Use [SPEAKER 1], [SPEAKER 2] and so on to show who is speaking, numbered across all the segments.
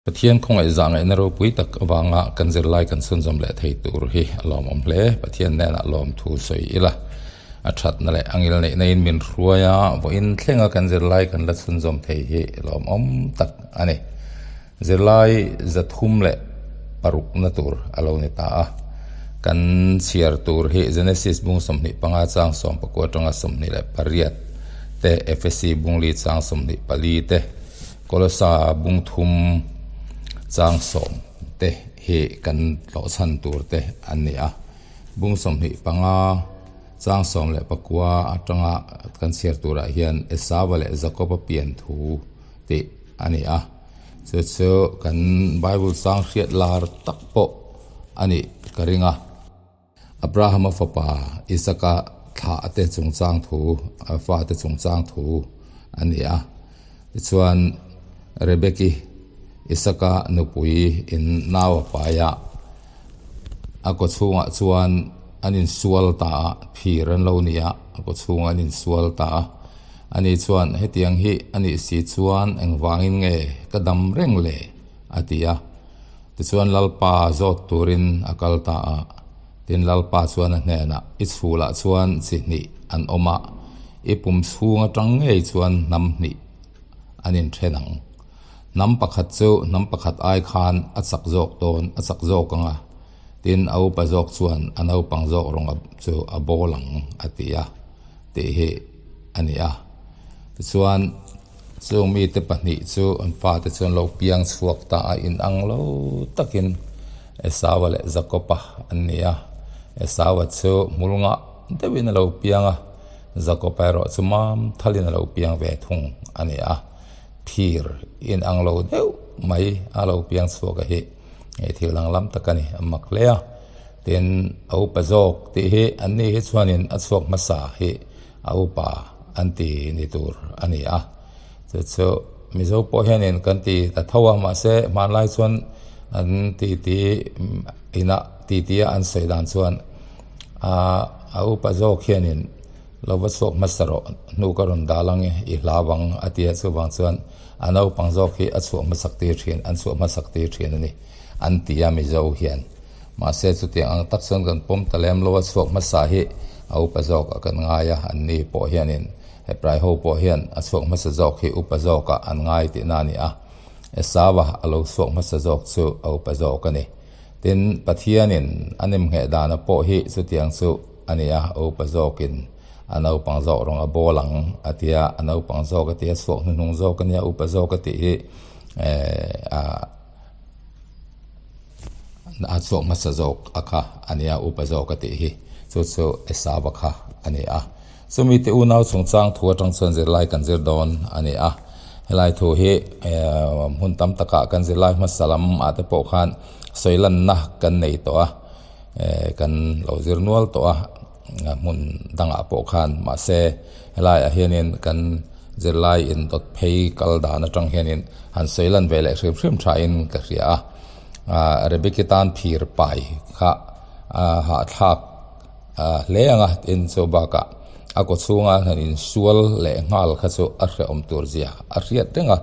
[SPEAKER 1] Pathian khawngaih zah ngaihna ropui tak avanga kan zirlai kan chhunzawm leh thei tur hi a lawmawm hle. Pathian hnenah lawmthu sawi ila a thatna leh a ngil neihna in min hruai a, vawiin thlenga kan zirlai kan la chhunzawm thei hi lawmawm tak a ni. Zirlai 300 leh parukna tur a lo ni ta a. Kan chhiar tur hi Genesis bung 25 chang 19 atanga 28 te, Efesi bung li chang 24 te, Kolosa bung thum chang sawm te hi kan tlawhchhan tur te an ni a, bung 25 chang 19 atanga kan chhiar turah hian Esava leh Jakoba pian thu tih a ni a, chu chu kan Bible chang hriat lar tak pawh a nih ka ring a. Abrahama fapa Isaka thlah te chungchang thu, a fate chungchang thu a ni a. Tichuan, Rebeki, Isaka nupui in nau a pai a, a kawchhungah chuan an insual ta a, phir an lo ni a, a kawchhungah an insual ta a. Ani chuan, Hetiang hi a nih si chuan engvangin nge ka dam reng le? a ti a. Tichuan Lalpa zawt turin a kal ta a, tin Lalpa chuan a hnenah, I chhulah chuan chi hnih an awm a, i pum chhung atang ngei chuan hnam hnih an inthen ang. Hnam pakhat chu hnam pakhat ai khan a chak zawk dawn, a chak zawk ang a, tin a upa zawk chuan a naupang zawk rawng chu a bawl ang, a ti a, tih hi a ni a. Tichuan. Chung mite pahnih chu an fate chu an lo piang chhuak ta a, inang lo takin Esaua leh Jakoba an ni a. Esaua chu hmul ngah deuhin a lo piang a, Jakoba erawh chu mam thalin a lo piang ve thung a ni a. Phir inang lo deuh mai a lo piang chhuak a hi hei thil danglam tak a ni, a mak hle a. Tin, a upa zawk tih hi an ni hi chuanin a chhuak hmasa hi a upa an ti ni tur a ni a, chu chu Mizo pawh hianin kan ti ta tho a, mahse hmanlai chuan an ti ti inah ti ti a an sawi dan chuan ah a upa zawk hianin lo va chhuak hmasa rawh hnu ka rawn dal ang e i hlau ang a ti a, chuvang chuan a naupang zawk hi a chhuah hmasak tir thin an chhuah hmasak tir thin a ni an ti a Mizo hian. Mahse chutiang ang tak chuan kan pawm ta lem lo a, chhuak hmasa hi a upa zawk ah kan ngai a, an ni pawh hianin Hebrai ho pawh hian a chhuak hmasa zawk hi upa zawk ah an ngai tihna a ni a, Esau-a a lo chhuak hmasa zawk chu a upa zawk a ni. Tin, Pathianin a nemngheh dana pawh hi chutiang chu a ni a, a upa zawkin a naupang zawk rawng a bawl ang a tia, a naupang zawk a tia, chhuak hnuhnung zawk a nia, upa zawk a tih hi eh a. A chhuak hmasa zawk a kha a nia, upa zawk a tih hi chu chu Esava kha a ni a. Chumi te unau chungchang thu atang chuan zirlai kan zir dawn a ni a. Helai thu hi hmun tam takah kan zirlai hmasa lam ah te pawh khan sawi lanna kan nei tawh a, kan lo zir nual tawh a. hmun dangah pawh khan mahse helaiah hianin kan zirlai indawt phei kal dan atang hianin han sawi lan ve leh hrim hrim thain ka hria a ah Rebecca tan phir pai kha a hahthlak ah hle ang a tin chu bakah a kaw chhunga han insual leh nghal kha chu a hrehawm tur zia a hriat reng a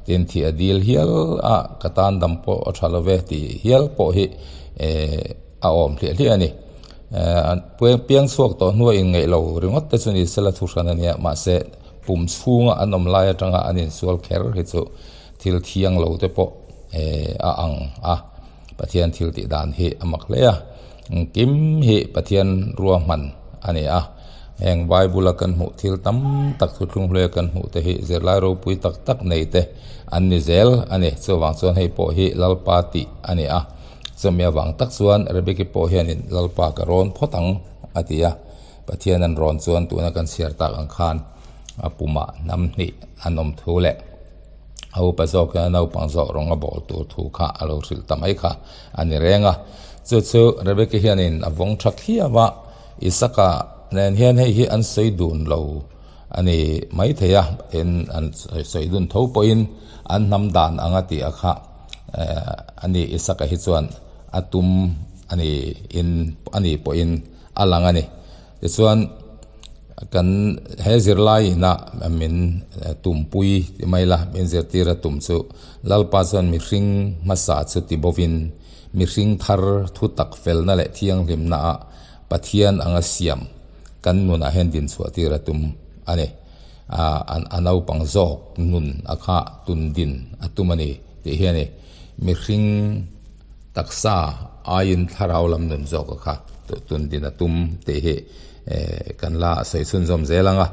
[SPEAKER 1] tin thih a dil hial a ka tan dam pawh a tha lo ve tih hial pawh hi eh a awm hliah hliah a ni. Eh piang chhuak tawh hnua inngeih lo ringawt te chu ni sela thu hran a nia mahse pum chhunga an awm lai atanga an insual kher hi chu thil thiang lo te pawh eh a ang a Pathian thil tih dan hi a mak hle a engkim hi Pathian ruahman a ni a heng Bible a kan hmuh thil tam tak thuthlung hlui a kan hmuh te hi zirlai ropui tak tak nei te an ni zel a ni chuvang chuan hei pawh hi Lalpa tih a ni a. Chumi avang tak chuan Rebeki pawh hianin Lalpa ka rawn phawt ang a ti a, Pathian an rawn chuan tuna kan chhiar tak ang khan a pumah hnam hnih an awm thu leh a upa zawk hian a naupang zawk rawng a bawl tur thu kha a lo hrilh ta mai kha a ni reng a. Chu chu Rebeki hianin a vawng tha khiau a, Isaka nen hian hei hi an sawi dun lo a ni maithei a, tin an sawi dun tho pawhin an hnam dan anga tih a kha. A ni Isaka hi chuan a tum a ni in a ni pawhin a lang a ni. Tichuan. Kan he zirlai ina min tumpui ti mai la, min zirtir a tum chu Lalpa chuan mihring hmasa chu ti bovin mihring thar thu tak felna leh thianghlimna ah Pathian anga siam kan nunah hian din chhuah tir a tum a ni. A naupang zawk nun a kha tun din a tum a ni tih hi a ni. Mihring taksa aiin thlarau lam nun zawk a kha tun din a tum tih hi kan la sawi chhunzawm zel ang a.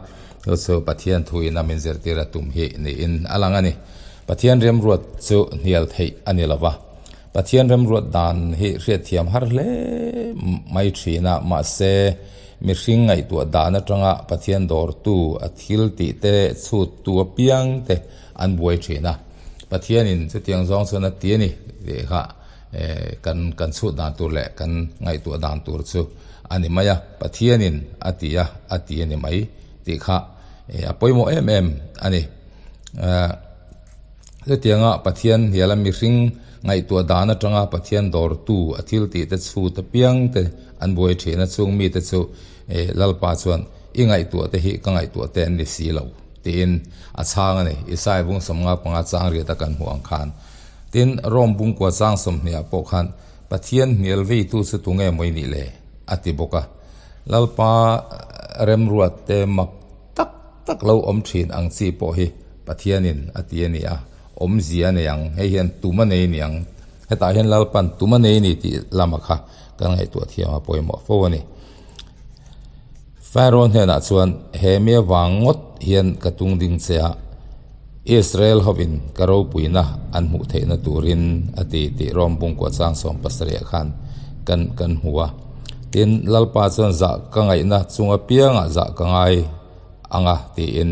[SPEAKER 1] Chu chu Pathian thuin a min zirtir a tum hi niin a lang a ni. Pathian remruat chu hnial theih a ni lo va. Pathian remruat dan hi hriatthiam har hle mai thin a, mahse mihring ngaihtuah dan atanga Pathian dawrtu a thil tih te chhuttu apiang te an buai thin a. Pathianin chutiang zawng chuan a ti a ni tih kha kan kan chhut dan tur leh kan ngaihtuah dan tur chu a ni mai a, Pathianin a ti a, a ti a ni mai tih kha a pawimawh em em a ni. Chutianga Pathian hniala mihring ngaihtuah dan atanga Pathian dawrtu a thil tih te chhut apiang te an buai thin a, chung mite chu Lalpa chuan i ngaihtuah te hi ka ngaihtuah te an ni si lo tiin a chhang a ni. Isaiah bung 55 chang riat a kan hmuh ang khan. Tin, Rome bungkua chang 20 ah pawh khan Pathian hnial veitu chu tunge maw i nih le? a ti bawk a. Lalpa remruat te mak tak tak lo awm thin ang chi pawh hi Pathianin a ti a ni a, awmzia a nei ang, hei hian tum a nei ni ang, hetah hian Lalpan tum a nei ni tih lama kha kan ngaihtuah thiam a pawimawh fo a ni. Pharaoh hnenah chuan, He mi avang ngawt hian ka tung ding che a, Israel hovin ka ropuina an hmuh theihna turin a ti tih Rome bungkua chang 70 ah khan kan kan hmu a. Tin, Lalpa chuan zah ka ngaihna chunga piangah zah ka ngai ang a tiin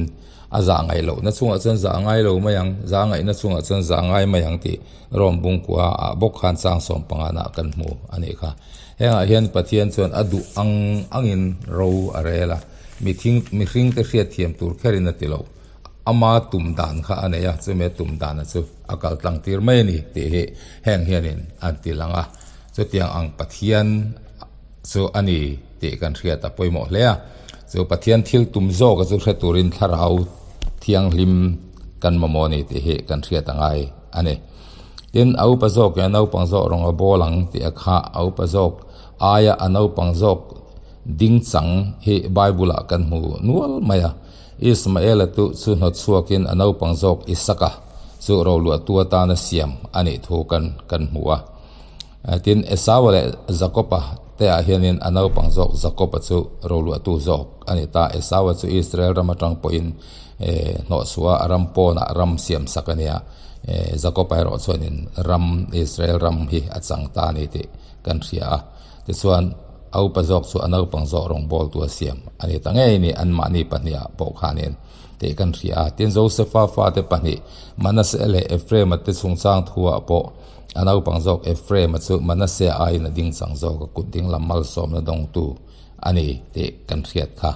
[SPEAKER 1] a zah ngaih lohna chungah chuan zah ngai lo mai ang, zah ngaihna chungah chuan zah ngai mai ang tih Rome bungkua ah bawk khan chang 15 ah kan hmu a nih kha. Hengah hian Pathian chuan a duh ang angin ro a rel a, mithing mihringte hriatthiam tur kherin a ti lo. Ama tum dan kha a nei a, chumi a tum dana chu a kal tlang tir mai a ni tih hi heng hianin an ti lang a. Chutiang ang Pathian chu a ni tih kan hriat a pawimawh hle a. Chu Pathian thil tum zawka chu hre turin thlarau thianghlim kan mamawh a ni tih hi kan hriat a ngai a ni. Tin, a upa zawk in a naupang zawk rawng a bawl ang tih a kha a upa zawk aia a naupang zawk ding chang hi Bible ah kan hmu nual mai a. Ismaela tu chu hnawt chhuakin a naupang zawk Isaka chu roluahtu atana siam a nih thu kan kan hmu a. Tin, Esaua leh Jakoba te ah hianin a naupang zawk Jakoba chu roluahtu zawk a ni ta. Esaua chu Israel ram atang pawhin hnawhchhuah a ram pawnah ram siam sak a nia. Jakoba erawh chuanin ram Israel ram hi a chang ta a ni tih kan hria a. Tichuan, a upa zawk chu a naupang zawk rawngbawltu a siam a ni ta ngei ni, anmahni pahniha pawh khanin tih kan hria a. Tin, Josefa fate pahnih, Manase leh Ephraima te chungchang thuah pawh a naupang zawk Ephraima chu Manase aiin a ding chang zawk a, kut dinglam malsawmna dawngtu a ni tih kan hriat kha.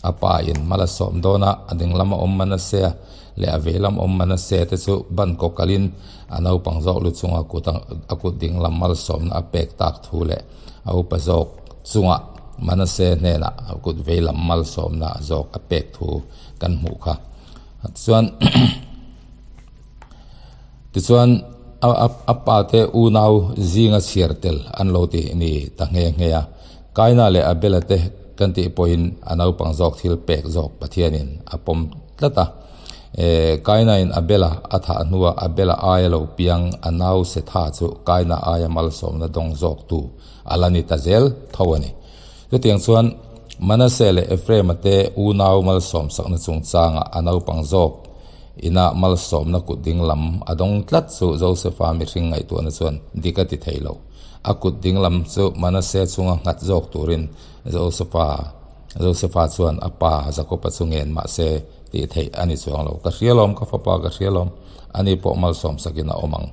[SPEAKER 1] A pa in mal a sawm dawn a, a dinglam a awm Manase leh a veilam awm Manase te chu ban kaw kalin a naupang zawk lu chunga kut a kut dinglam malsawmna a pek tak thu leh a upa zawk chunga Manase hnenah a kut veilam malsawmna zawk a pek thu kan hmuh kha. Tichuan tichuan a pa te unau zinga chhiar tel an lo tih ni ta nghe nghe a. Kaina leh Abela te kan tih pawhin a naupang zawk thil pek zawk Pathianin a pawm tlat a. Kainain Abela a thah hnuah Abela aia lo piang a nau Setha chu Kaina aia malsawmna dawng zawktu a la ni ta zel tho a ni. Chutiang chuan Manase leh Ephraima te unau malsawm sakna chungchangah a naupang zawk ina malsawmna kut ding lam a dawng tlat chu Josefa mihring ngaihtuahna chuan dik a ti thei lo. A kut ding lam chu Manase chunga nghat zawk turin Josefa Josefa chuan a pa Jakoba chu ngen mah se tih theih a ni chuang lo. Ka hria lawm, ka fapa ka hria lawm, ani pawh malsawm sakin a awm ang,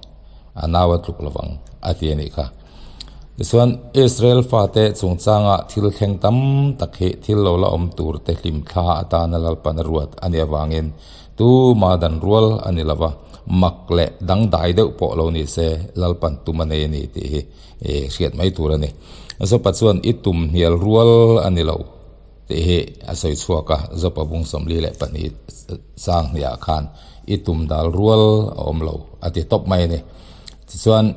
[SPEAKER 1] a nau a tluk lovang a ti a nih kha. Tichuan Israel fate chungchanga thil thleng tam tak hi thil lo la awm tur te hlim thla atana Lalpan a ruat a nih avangin Tuma dan rual a ni lova, mak leh dangdai deuh pawh lo ni se Lalpan tum a nei a ni tih hi hriat mai tur a ni. Zopa chuan i tum hnial rual a ni lo. Tih hi a sawi chhuak a, Jopa bung 42 chang hniah khan i tum dal rual a awm lo a ti tawp mai a ni. Tichuan,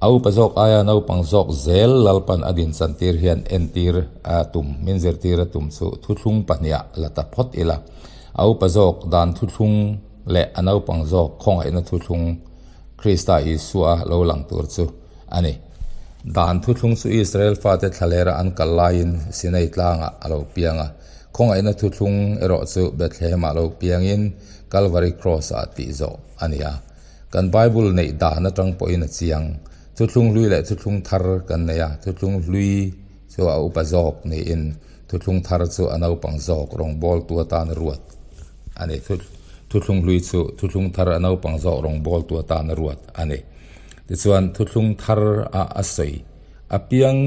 [SPEAKER 1] a upa zawk aia naupang zawk zel Lalpan a din chantir hian entir a tum, min zirtir a tum chu thuthlung pahniha la ta phawt ila. A upa zawk dan thuthlung leh a naupang zawk khawngaihna thuthlung Krista Isua lo lang tur chu a ni. Dan thuthlung chu Israel fate thlalera an kal laiin Sinai tlangah a lo piang a. Khawngaihna thuthlung erawh chu Bethlehem-ah lo piangin Calvary Cross-ah tih zawh a ni a. Kan Bible neih dan atang pawhin a chiang. Thuthlung hlui leh thuthlung thar kan nei a, thuthlung hlui chu a upa zawk niin thuthlung thar chu a naupang zawk rawngbawltu atan a ruat a ni. Thuthlung hlui chu thuthlung thar a naupang zawk rawngbawltu atan a ruat a ni. Tichuan, thuthlung thar a a sawi apiang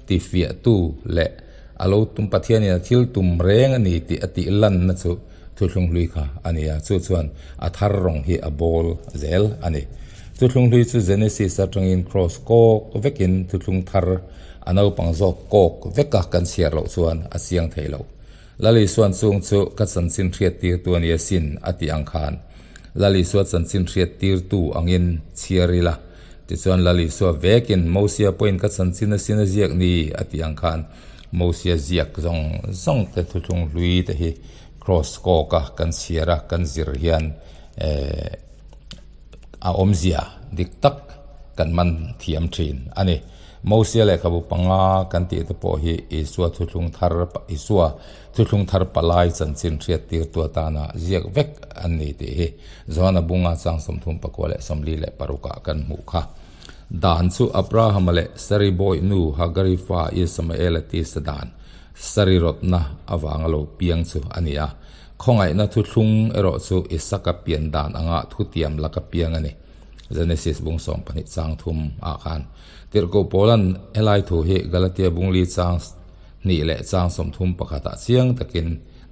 [SPEAKER 1] tifiahtu leh a lo tum Pathianin a thil tum reng a ni tih a tih lanna chu thuthlung hlui kha a ni a, chu chuan a thar rawng hi a bawl zel a ni. Thuthlung hlui chu Genesis atangin cross kawk vekin thuthlung thar a naupang zawk kawk veka kan chhiar loh chuan a chiang thei lo. Lal Isuan chung chu ka chanchin hriattirtu a ni asin a tih ang khan Lal Isua chanchin hriattirtu angin chhiar ila. Tichuan Lal Isua vekin Mosia pawhin ka chanchin asin a ziak ni a tih ang khan Mosia ziak zawng zawng te thuthlung hlui te hi cross kawka kan chhiar a kan zir hian eh a awmzia dik tak kan man thiam thin a ni. Mosia lehkhabu panga kan tih te pawh hi Isua thuthlung thar Isua thuthlung thar palai chanchin hriattirtu atana ziak vek an ni tih hi Johana bunga chang 36 ah kan hmuh kha. Dan chu Abrahama leh Sari bawi nu Hagari fa Ismaela tisa dan Sari rawtna avanga lo piang chu a ni a. Khawngaihna thuthlung erawh chu Isaka pian dan anga thutiam laka piang a ni. Genesis bung 12 chang thum ah khan Tirhkoh Paulan helai thu hi Galatia bungli chang hnih leh chang 31 ah chiang takin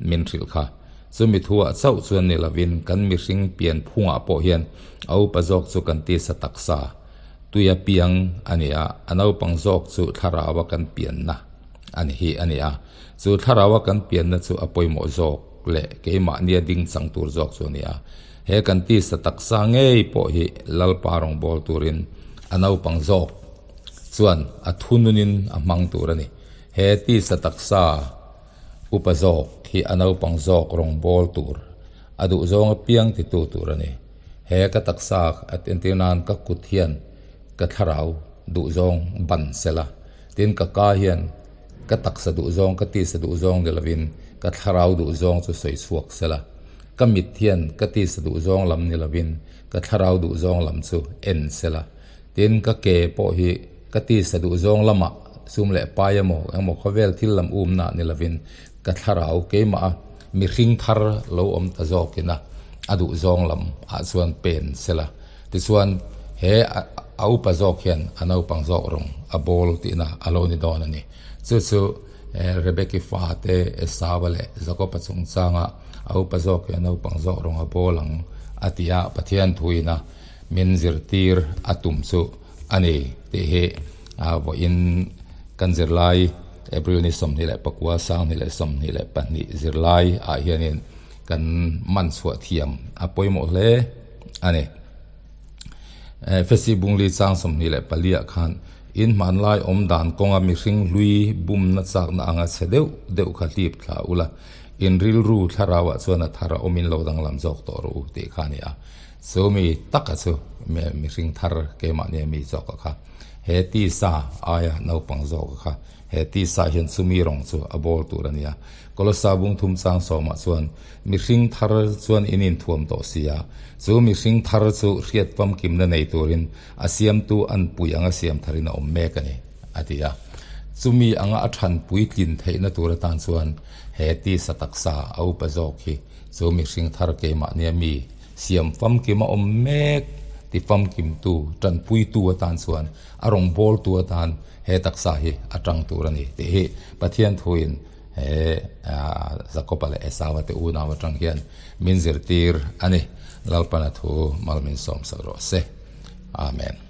[SPEAKER 1] min hrilh kha. Chumi thu ah chauh chuan ni lovin kan mihring pian phungah pawh hian a upa zawk chu kan tisa taksa tuia piang a ni a, a naupang zawk chu thlaraua kan pianna a ni hi a ni a. Chu thlaraua kan pianna chu a pawimawh zawk leh keimahnia ding chang tur zawk chu a ni a. He kan tisa taksa ngei pawh hi Lalpa rawngbâwl turin a naupang zawk chuan a thununin a hmang tur a ni. He tisa taksa upa zawk hi a naupang zawk rawngbâwl tur a duh zawng apiang titu tur a ni. He ka taksa a entir nan ka kut hian ka thlarau duh zawng ban sela, tin ka ka hian ka taksa duh zawng, ka tisa duh zawng ni lovin ka thlarau duh zawng chu sawi chhuak sela. Ka mit hian ka tisa duh zawng lam ni lovin ka thlarau duh zawng lam chu en sela. Tin, ka ke pawh hi ka tisa duh zawng lamah sum leh pai emaw engmaw khawvel thil lam umna ni lovin ka thlarau keimah a mihring thar lo awm ta zawkina a duh zawng lam ah chuan pen sela. Tichuan, he a upa zawk hian a naupang zawk rawng a bawl tihna a lo ni dawn a ni. Chu chu Rebeki fate Esau-a leh Jakob-a chungchanga a upa zawk hi a naupang zawk rawng a bawl ang a ti a, Pathian thuina min zirtir a tum chu a ni tih hi vawiin kan zirlai April ni 29, 2022 zirlai ah hianin kan man chhuah thiam a pawimawh hle a ni. Efesi bungli chang 24 ah khan in hmanlai awm dan kawnga mihring hlui bumna chakna anga chhe deuh deuh kha hlip thla ula, in rilru thlarau ah chuan a thar a awmin lo danglam zawk tawh rawh u tih kha a ni a. Chu mi taka chu mihring thar keimahni a mi zawk a kha he tisa aia naupang zawk a kha he tisa hian chumi rawng chu a bawl tur a ni a. Kolossa bung thum chang sawmah chuan mihring thar chuan in inthuam tawh si a, chu mihring thar chu hriat famkimna nei turin a siamtu an pui anga siam tharin a awm mek a ni, a ti a. Chumi anga a than puitlin theihna tur atan chuan he tisa taksa a upa zawk hi chu mihring thar keimahnia mi siam famkim a awm mek ti famkimtu, tanpuitu atan chuan a rawngbawltu atan he taksa hi a tang tur a ni tih hi Pathian thuin He Jakoba leh Esau-a te unau atang hian min zirtir a ni. Lalpana thu mal min sawmsak rawh se. Amen.